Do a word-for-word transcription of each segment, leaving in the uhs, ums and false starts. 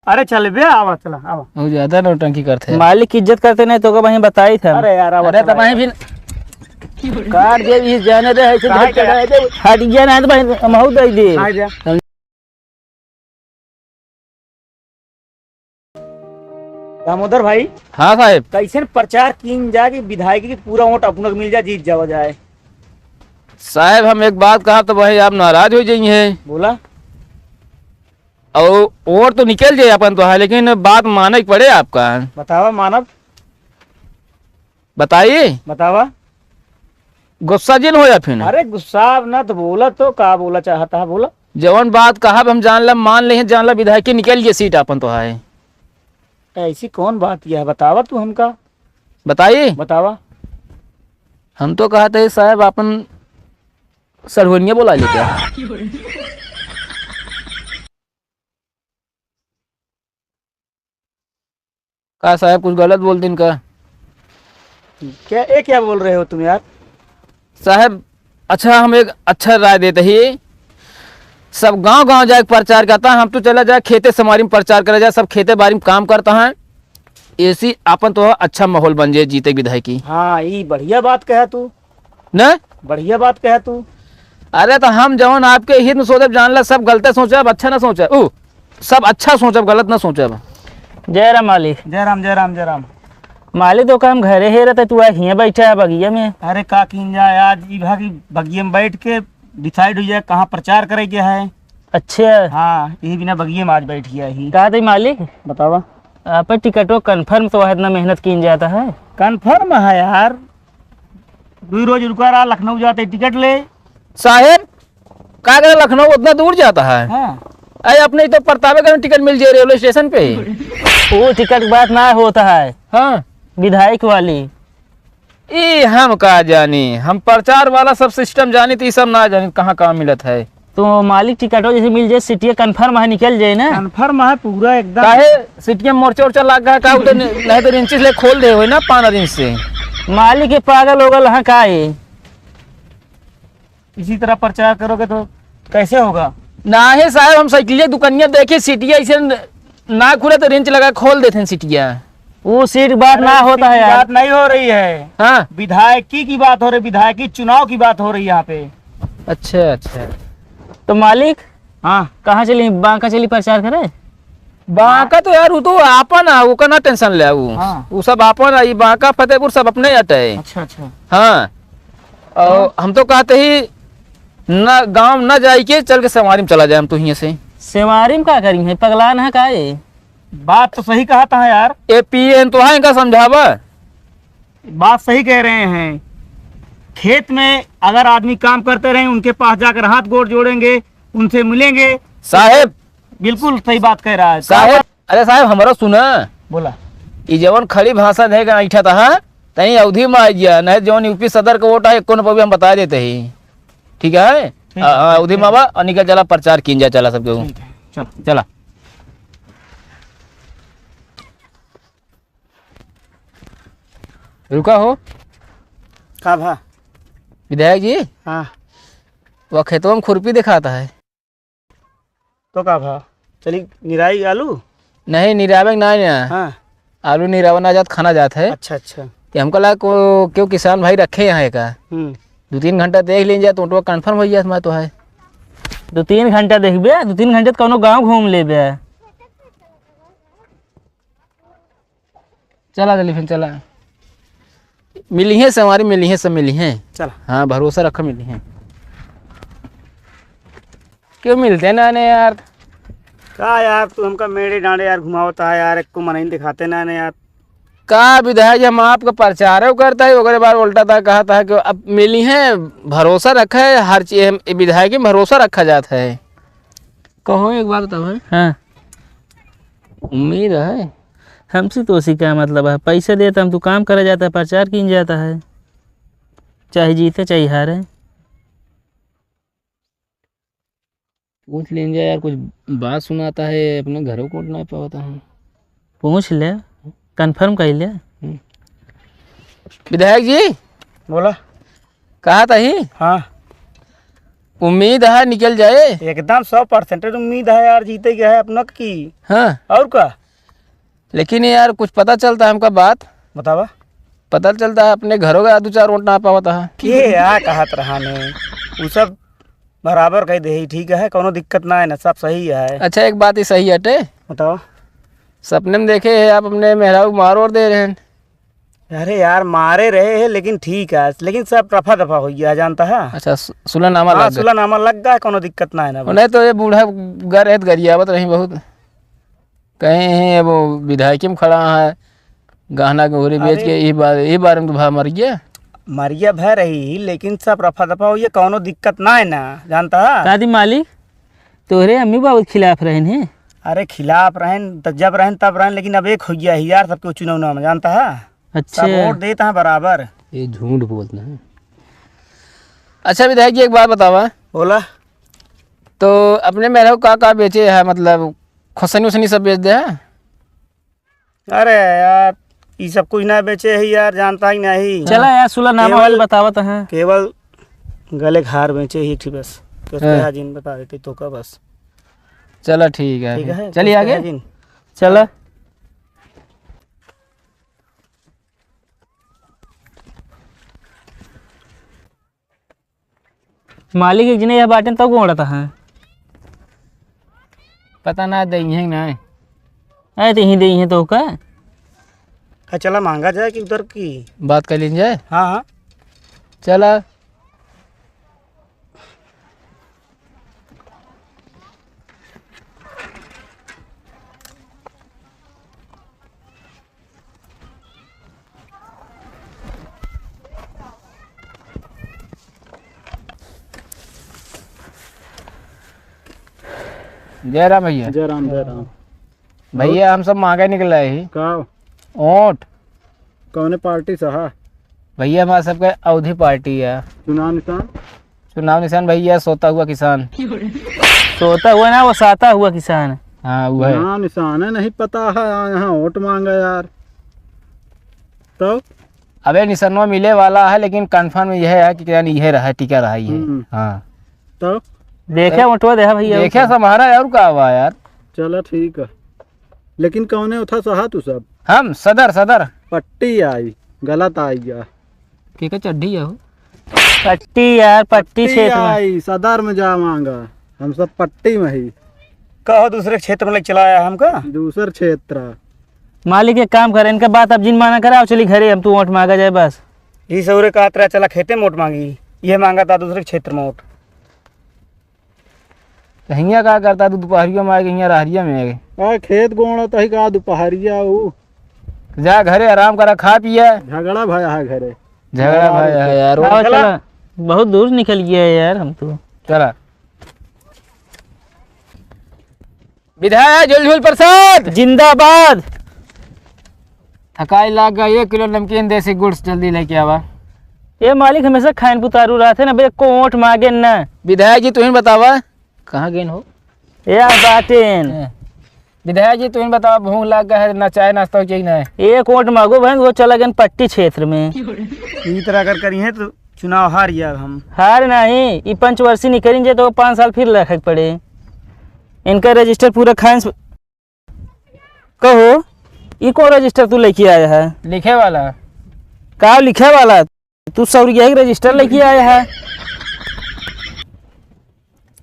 अरे चल बे, आवा, चला, आवा। वो ज्यादा नौटंकी करते हैं। मालिक की इज्जत करते नहीं तो का वहीं बताई थे हम। अरे यार, आवा, अरे चला तो वहीं यार। फिर काट दे, ये जाने दे, ऐसे काहे धर के क्या? रह दे। हट गया ना तो वहीं हम हऊ दे दे। आ जा। दामोदर भाई। हाँ साहेब। कैसन प्रचार कीन जा कि विधायकी के पूरा वोट अपनों को मिल जा, जीत जावा जाए? साहेब, हम एक बात कहा तो वही आप नाराज हो जाइए। बोला। और वोट तो निकल जाए अपन तो है, लेकिन बात माने के पड़े आपका। बतावा मानब। बताइए। बतावा। गुस्सा जिन हो या फिर? अरे गुस्सा ना तो बोला, तो का बोला चाहता है, बोला। जवन बात कहा हम जान ला, मान ले, जान ला, विधायकी निकल गई सीट अपन तो है। ऐसी कौन बात यह है, बतावा तू हमका। बताइए। बतावा। हम तो कहते हैं साहब, अपन सढ़ुअनिया बोला लेते हैं। का साहब, कुछ गलत बोल दिन का? क्या, ये क्या बोल रहे हो तुम यार? साहब, अच्छा, हम एक अच्छा राय देते ही, सब गांव गांव जाके प्रचार करता है, हम तो चला जाए खेते समारी में प्रचार करे जाए, सब खेते बारी में काम करता है, ऐसी आपन तो अच्छा माहौल बन जाए जीते विधायकी। हाँ, ई बढ़िया बात कहा तू। न? बढ़िया बात कहा तू। अरे तो हम जवन आपके हित में सोचब, जान ला, सब गलते सोचब, अच्छा ना सोचब, उ, सब अच्छा सोचब, गलत ना सोचब। जय राम मालिक। जय राम, जय राम, जय राम। मालिक, तो का हम घरे हे रहते, तू आज हियाँ बैठा है बगिया में। अरे का कीन जाए, आज ई भा की बगिया में बैठ के डिसाइड हो जाए कहाँ प्रचार करे के है। अच्छा। हाँ, यही बिना बगिया में आज बैठ गया ही। का दे मालिक? बतावा। आप टिकटो कन्फर्म तो है, इतना मेहनत कीन जाता है। कन्फर्म है यार, दुई रोज रुका रहा, लखनऊ जाते टिकट ले। साहेब, का करे लखनऊ उतना दूर जाता है? हाँ। अरे अपने तो प्रतापगढ़ में टिकट मिल जाए रेलवे स्टेशन पे। वो टिकट की बात ना होता है। हाँ। विधायक वाली। ई हम का जानी, हम प्रचार वाला सब सिस्टम जानी, तो ई सब ना जानी कहाँ कहाँ मिलत है। तो मालिक टिकटो जैसे मिल जाए, सीटिया कन्फर्म है, निकल जाए ना। कन्फर्म है पूरा एकदम। काहे सीटिया मोर्चा ओर्चा लाग गया का? उ तो न-, नहीं तो रिंचिस ले खोल दे होई ना, पाना रिंच से। मालिक के पागल हो गल हाँ का ये? इसी तरह प्रचार करोगे तो कैसे होगा? नाहीं साहब, हम साइकिलिया दुकनिया देखे, सीटिया ऐसे न-, ना खुले तो रिंच लगा खोल देते हैं सीटिया। वो सीट बात अरे, ना होता है यार। बात नहीं हो रही है। हाँ। विधायकी की बात हो रही, विधायकी चुनाव की बात हो रही है यहाँ पे। अच्छा, अच्छा। तो मालिक, हाँ। कहाँ चली, बांका चली प्रचार करे? बांका तो यार, वो तो आपन है, ओकर ना टेंशन ले, वो, हाँ। वो सब आपन है, ये बांका फतेहपुर सब अपने अटे। अच्छा, अच्छा। हाँ। और हाँ। हम तो कहते ही ना, गाँव ना जाए के, चल के सेवारी में चला जाए हम तो हियाँ से। सेवारी में का करी है, पगलान है का ये? बात तो सही कहा था यार। ए पी एन तो है, इनका समझावा। बात सही कह रहे हैं। खेत में अगर आदमी काम करते रहे, उनके पास जाकर हाथ गोड़ जोड़ेंगे, उनसे मिलेंगे। साहेब। बिल्कुल सही बात कह रहा है। साहेब, अरे साहेब, हमारा सुना। बोला। ई जवन खड़ी भाषा दे के ऐठा था, तई अवधी में आ गया, नहीं जवन यू पी सदर का वोट है, एको न पवी हम बता देते ही। ठीक है? ठीक है। हाँ, हाँ, अवधी में आवा और निकल चला, प्रचार कीन जा, चला सबके। ठीक है, चलो। चला। रुका हो। का भा? विधायक जी। हाँ। वह खेतवा में खुरपी दिखाता है। तो का भा? चली निराई आलू? नहीं, निरावे के ना है। हाँ। आलू निरावा ना जात, खाना जात है। अच्छा, अच्छा। तो हमको लगा को, क्यों किसान भाई रखे यहाँ एक। हम्म। दो तीन घंटा देख लीन जाए तो ओटवा कन्फर्म हो जात, मैं तो है। दो तीन घंटा देखबे, दो तीन घंटे तो कौनो गाँव घूम लेबे। चला जल्दी फिर चला। मिली है सवारी, मिली है, सब मिली है। चला। हाँ, भरोसा रखा, मिली है। क्यों मिलते ना ने यार? का यार, तू हमका मेड़े डांडे यार घुमावता है यार, एक को मनई दिखाते ना ने यार। का विधायक जी, हम आपका प्रचार करता है, ओकरे बाद उल्टा था, कहा था कि अब मिली है, भरोसा रखा है, हर चीज, हम, विधायक में भरोसा रखा जाता है। कहो एक बात बताओ, हैं? हाँ। उम्मीद है। हमसे तो उसी का मतलब है, पैसा देता हम तो काम करा जाता है, प्रचार कीन जाता है, चाहे जीते चाहे हारे। पूछ लीन जा यार, कुछ बात सुनाता है, अपने घरों को उठना पाता है। पूछ ले, कन्फर्म कर ले। हम्म। विधायक जी। बोला। कहा था ही? हाँ। उम्मीद है निकल जाए। एकदम सौ percent उम्मीद है यार, जीते गया है अपना की। हाँ। और का? लेकिन यार, कुछ पता चलता है हमका बात। बतावा। पता चलता है अपने घरों का दो चार वोट ना पावत है। के या कहत रहा ने, उ सब बराबर कह दे, ठीक है, कोनो दिक्कत ना है ना, सब सही है। अच्छा, एक बात ही सही हटे। बतावा। सपने में देखे है आप अपने मेहरारू मार और दे रहे हैं। अरे यार, मारे रहे हैं, लेकिन ठीक है, लेकिन सब रफा दफा हो गया, जानता है? अच्छा, सु-, सुलहनामा हाँ, लग गया। सुलहनामा लग गया, कोनो दिक्कत ना है ना, बस। नहीं तो ये बूढ़ा गर है, गरियावत रही बहुत। कहीं है वो विधायकी में खड़ा है, गहना गहूरी बेच अरे। के यही बार, यही बारे में तो भा मर गया। मर गया भय रही, लेकिन सब रफा दफा हो गया, कोनो दिक्कत ना है ना, जानता है? का दी मालिक, तोहरे अम्मी बाबू के खिलाफ रहन है? अरे खिलाफ रहन, त जब रहन तब रहन, लेकिन अब एक हो गया है यार, सबके चुनाव में, जानता है? अच्छा। सब वोट देता है बराबर। ये झूठ बोलता है। अच्छा विधायक जी, एक बात बतावा। बोला। तो अपने मेहरारू का का बेचे है, मतलब खुसनी उसनी सब बेच दे है? अरे यार, ई सब कुछ ना बेचे है यार, जानता ही नहीं। चला यार, सुलहनामा केवल, वाले बतावत हैं। केवल गले के हार बेचे ही एक ठे बस। तो हाँ। कहा जिन बता देते तो का बस। चला ठीक है, ठीक फिर। है, चलिए तो आगे। कहा जिन। चला। मालिक एक जने यह बाटेन तब गोड़त हैं। पता ना देइहें कि नाहीं। अरे तो यहीं देइहें तो का? हाँ, चला मांगा जाए कि उधर की बात कर लीन जाए। हाँ, हाँ। चला। जय राम भैया। जय राम, जय राम। भैया, हम सब मांगे निकले ही। का? ओट। कौने पार्टी से हा? भैया, हमारे सबके अवधी पार्टी है। चुनाव निशान? चुनाव निशान भैया, सोता हुआ किसान। सोता हुआ ना, वो साता हुआ किसान। हाँ, वो है। चुनाव निशान है, नहीं पता है, यहाँ वोट मांगा यार। तो? अबे, निशानवा मिले वाला है, लेकिन confirm यह है कि क्या नहीं, यह रहा, टीका रहा, ये। हम्म। हाँ। तो? देखे, वोटवा दे भैया, देखे, वोटवा। सब हमारा यार, का हुआ यार? चला, ठीक है। लेकिन कौने उठा सहा तू सब? हम सदर, सदर। पट्टी आई, गलत आई गया। के का चड्ढी है हो? पट्टी यार, पट्टी पट्टी क्षेत्र में। आई, सदर में जा मांगा। हम सब पट्टी में ही। कहो दूसरे क्षेत्र में लेके चला आया हमका? दूसर क्षेत्र। मालिक एक काम करे, इनका बात अब जिन माना करा, चली घरे, हम तू वोट मांगा जाए बस। ई सौरे का तरह चला खेते में वोट मांगी, ये मांगा था दूसरे क्षेत्र में वोट। तो हियाँ का करता तू, दुपहरिया में आके हियाँ रहरिया में आके? आ, खेत गोड़त ही का दुपहरिया ऊ? जा घरे आराम करा, खा पिया। झगड़ा भया है घरे। झगड़ा भया है यार। आओ, चला। चला। बहुत दूर निकल गया है यार हम तो। चला। विधायक झुलझुल प्रसाद। जिंदाबाद। थकाई लाग गई, एक किलो नमकीन देसी गुड़ से जल्दी लेके आवा। ये मालिक हमेशा खाइन पुतारू रहते ना, बे एको वोट मांगे ना। विधायक जी, तुहिन बतावा, कहाँ गेन हो? ए आ बाटेन। हैं। विधायक जी, तुहिन बतावा, भूख लाग गया है, ना चाय नाश्ता हो चाहिए ना? एक वोट मांगो बहन, वो चला गए पट्टी क्षेत्र में। ई तरह अगर करी है तो चुनाव हार गया हम। हार नहीं, ई पंचवर्षी निकलिन जे तो पाँच साल फिर रखे के पड़े। इनका रजिस्टर पूरा खान स-, कहो, ई कौन रजिस्टर तू लेके आया है? लिखे वाला। का लिखे वाला? तू सौरिया के रजिस्टर लेके आया है?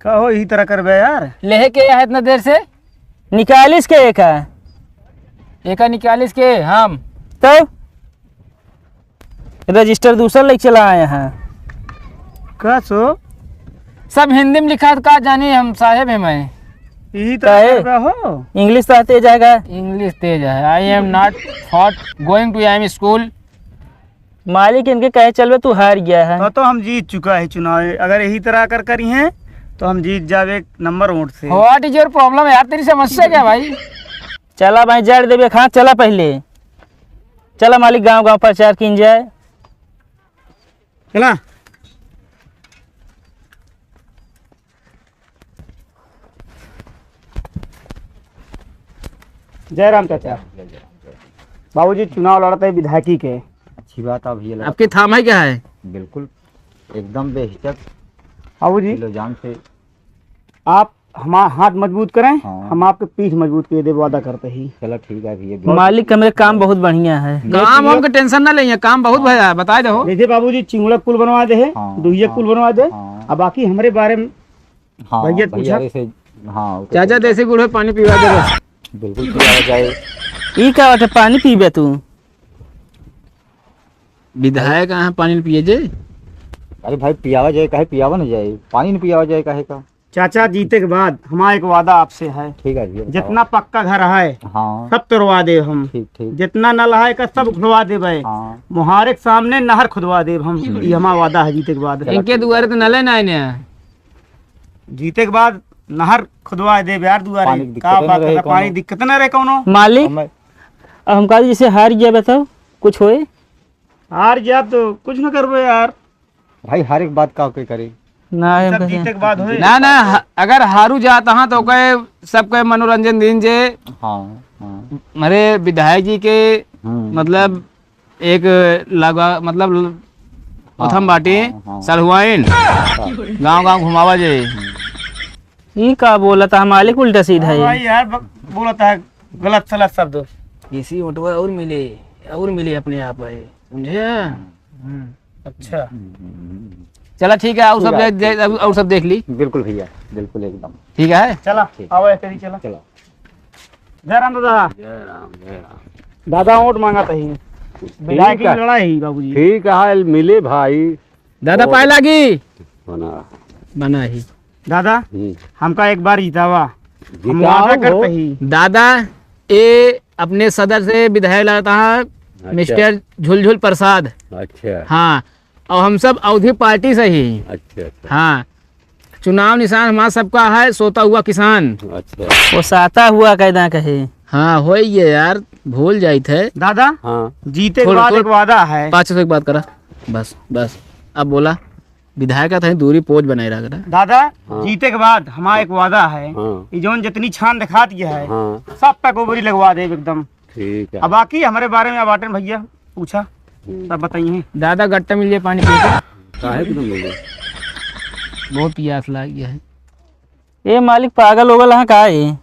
कहो, ई तरह करबे यार। लेहे के है इतना देर से? निकालिस के एका? एका निकालिस के हम। तब? रजिस्टर दूसर लेके चला आए हैं। का सो? सब हिंदी में लिखा है, का जानी हम साहेब हैं मैं। यही तो काहे? का हो? English तो आते जाएगा। English तेज है। I am not for going to I am school। मालिक इनके कहे चलवे तू हार गया है। तो, तो हम जीत चुका है चुनाव। अगर यही तरह कर करी हैं तो हम जीत जावे एक नंबर वोट से। What is your problem यार, तेरी समस्या क्या भाई? चला भाई जड़ देवे खां, चला पहले। चला मालिक, गांव गांव प्रचार कीन जाए। चला। जय राम चाचा। बाबूजी चुनाव लड़त है विधायकी के। अच्छी बात है भैया, लड़ा। आपके थाम है क्या है? बिल्कुल, एकदम बेहिचक। बाबूजी, दिलो जान से। आप हमार हाथ मजबूत करें, हाँ। हम आपके पीठ मजबूत कर देब, वादा करते ही। चला ठीक है भैया। मालिक, हमरे काम बहुत बढ़िया है। काम वाम के tension ना लेइए, काम बहुत भैया है, बताए दो। जैसे बाबूजी चिंगुड़ा पुल बनवा दे है, हाँ, डुहिया हाँ, पुल बनवा दे। हाँ। अब बाकी हमरे बारे में हाँ, भैया भैया पूछा। ऐसे, हाँ, ओके, चाचा ठीक है। देसी गुड़ है, पानी पिवा दे। बिल्कुल पियावा जाए। ई का बाटे, पानी पीबे तू? विधायक यहाँ पानी न पिए जे। अरे भाई, पियावा जाए, काहे पियावा न जाए? पानी न पियावा जाए, काहे का? चाचा, जीते के बाद हमारा एक वादा आपसे है। ठीक है जी, बताओ। जितना पक्का घर है, हाँ। सब तोड़वा देब हम। ठीक, ठीक। जितना नल है, का सब उखड़वा देब है। हाँ। मोहारे के सामने नहर खुदवा देब हम। हम्म। ये हमारा वादा है जीते के बाद। चला, इनके ठीक दुआरे है। तो नले ना आने हैं। जीते के बाद नहर खुदवा देब यार दुआरे। पानी की का दिक्कत ना बात रहे है, कौनो। पानी दिक्कत ना रहे कौनो। मालिक, हमें अब हमका जैसे हार गया बताओ, कुछ होए? हार गया तो कुछ ना करबो यार। भाई, हर एक बात का के करे। ना, हम सब कैसे? जीते के बाद होए। ना, ना, ह-, अगर हारू जात हाँ तो कहे सबके मनोरंजन दीन जे। हाँ, हाँ। हमारे विधायक जी के हम्म। मतलब एक लगा, मतलब हाँ, ओथम बाटी, हाँ, हाँ। सड़हुआइन। हाँ। गाँव गाँव घुमावा जे। ई का बोलत है मालिक, उल्टा सीधा हाँ है। भाई यार, ब-, बोलत है गलत सलत शब्द। इसी ओटवा और मिले, और मिले अपने आप है, समझे? हम्म, अच्छा। चला ठीक है, और ठीक सब है, दे-, दे-, ठीक है। और सब देख ली। बिल्कुल भैया, बिल्कुल एकदम। ठीक है? चला, ठीक। आओ, ऐसे ही चला। चलो। जय राम दादा। जय राम, जय राम। दादा वोट मांगा था ही। विधायक की ठीक है। लड़ाई ही बाबूजी। ठीक है, मिले भाई। दादा वोट पाए लागी। बना। बना ही। दादा, हम्म। हमका एक बार जितावा। हम जिताओ वादा करते हो। ही। दादा, ए अपने सदर से विधायक लगाता है, अच्छा। मिस्टर झुलझुल प्रसाद। अच्छा। हाँ, और हम सब अवधी पार्टी से ही। अच्छा, अच्छा। हाँ, चुनाव निशान हमारा सबका है, सोता हुआ किसान। अच्छा। वो साता हुआ कायदा कहे। हाँ, होई ये यार, भूल जाइत है। दादा, हाँ। जीते के थोड़ा, बाद थोड़ा एक वादा है। पाँच सौ एक बात करा, बस, बस, अब बोला। विधायक का तनी दूरी पोज बनाए रख रहा। दादा, हाँ। जीते के बाद हमारा एक वादा है, हाँ। ये जौन जितनी छान दिखात गया है, हाँ। सब पे गोबरी लगवा देब एकदम। ठीक है। अब बाकी हमरे बारे में अब आटन भैया पूछा, हम्म। तब बताइए। दादा गट्टा मिल जाए पानी पी के। काहे को तुम लोग? बहुत पियास लाग गया है। ए मालिक, पागल हो गल हाँ का है?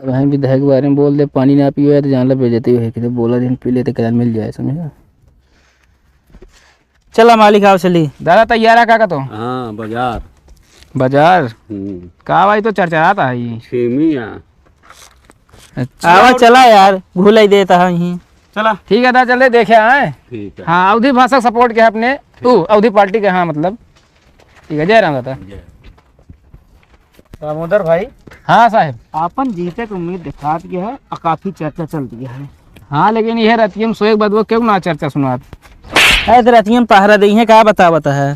अब हम विधायक के बारे में बोल दे, पानी ना पियो तो जान ला बेइज्जती होई, कि बोला दिन पी लेते, कल मिल जाए, समझा? चला मालिक, आओ चली। दादा तैयार है काका तो? हाँ, बाजार। बाजार? हम्म। का भाई तो चरचराता है ये। छेमी आ। अच्छा। आवा चला यार, घुलाई देता है यहीं। चला। ठीक है दादा, चले देखे आए। ठीक है। हाँ, अवधी भाषा support के अपने, तू अवधी पार्टी के, हाँ मतलब। ठीक है, जय राम दादा। जय। दामोदर भाई। हाँ साहब। आपन जीते के उम्मीद दिखात गया है और काफी चर्चा चलती है। हाँ, लेकिन यह रतिया में सोए के बाद वो क्यों ना चर्चा सुनात? अरे तो रतिया में पहरा दे हैं, का बतावत है?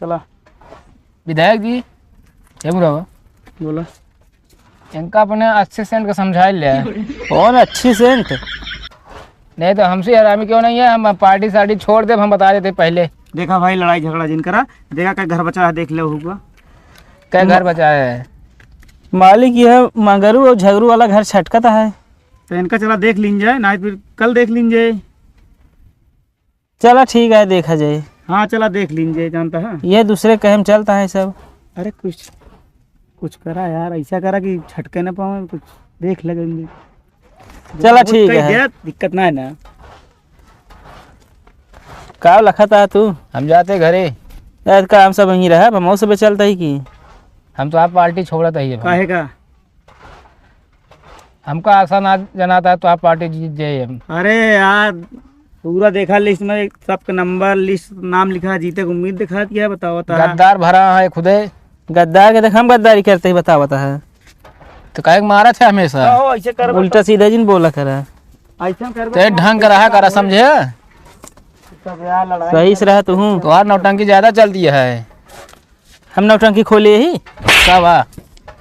चला। विधायक जी, हे बुढ़ावा। बोला। इनका अपने assistant का समझा ले। कौन assistant? नहीं तो हमसे हरामी क्यों नहीं है, हम पार्टी सार्टी छोड़ देब, हम बता देते पहले। देखा भाई, लड़ाई झगड़ा जिन करा, देखा कई घर बचा है, देख ले होगा। कई घर बचा है? मालिक, यह मंगरू और झगरू वाला घर छटकता है। तो इनका चला देख लीन जाए, ना फिर कल देख लीन जाए। चला ठीक है, देखा जाए। हाँ, चला देख लीन जाए, जानता है। ये दूसरे कहे में चलता है सब। अरे कुछ, कुछ करा यार, ऐसा करा कि छटके ना पावे, कुछ देख लेंगे। चला बहुत ठीक कई है। दे, दिक्कत ना है ना। का लखत आ तू? हम जाते घरे। यार काम सब यहीं रहा, हम सब चलता ही की। हम तो आप पार्टी छोड़त ही अब। काहे का? हमका आशा ना जनाता है तो आप पार्टी जीत जाए हम। अरे यार, पूरा देखा list में, सबके number list, नाम लिखा, जीते के उम्मीद दिखा दिया, बताओ ता। गद्दार भरा है खुदे। गद्दार के देख, हम गद्दारी करते ही बतावत है। तो काहे के मारत है हमेशा? कहो, ऐसे कर उल्टा सीधा जिन बोला करा। ऐसे कर ते ढंग का रहा करा, समझे? सब यार लड़ाई सही से रहा तू। तोहार नौटंकी ज्यादा चलती है। हम नौटंकी खोले ही। का बा?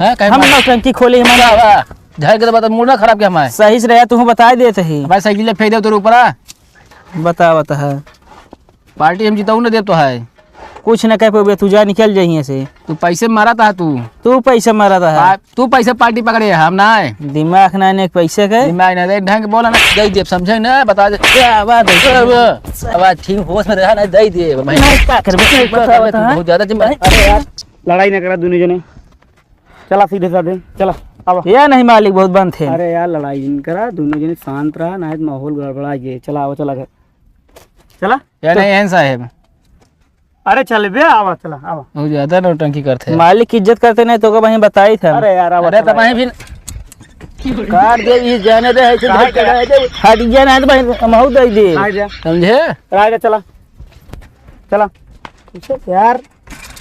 हैं? कहीं हम मार- नौटंकी खोले ही, का मार- बा? झाड़ के तो बता, मूड ना खराब किया हमारे। सही से रहा, तू बता देते ही। भाई साइकिल फेंक दे तोर ऊपर आ। बता, बता है। पार्टी हम जिताऊ ना देब तो है। कुछ न कह पउबे, तू जा, निकल जा हियाँ से। तू पैसे मारा था तू। तू पैसे मारा था। पा-, तू पैसे पार्टी पकड़े, हम ना आए। दिमाग ना ने पैसे के। दिमाग ना दे, ढंग बोला ना, दे दे, समझे ना, बता दे। क्या बात है? अब, अब ठीक होश में रहा ना, दे दे। नहीं पकड़, नहीं पकड़, तू बहुत ज्यादा जिम्मा-, अरे यार, लड़ाई ना करा दोनों जने। चला सीधे साधे, चला, आवा। या नहीं मालिक, बहुत बनत है। अरे यार, लड़ाई जिन करा, दोनों जने शांत रहा, ना तो माहौल गड़बड़ा जाए। चला, आवा, चला घर। चला। या तो नहीं, एहन साहेब। अरे चल बे, आवा, चला, आवा। बहुत ज्यादा नौटंकी करत है। मालिक की इज्जत करते नहीं तो का वहीं बताई था। अरे यार, आवा, अरे चला, तो वहीं यार। फिर काट दे, ई जाने दे, ऐसे काहे धर के करा? रह दे। हट गया ना तो भाई, हम हऊ दे दे। आ जा। समझे? आ जा, चला। चला। यार,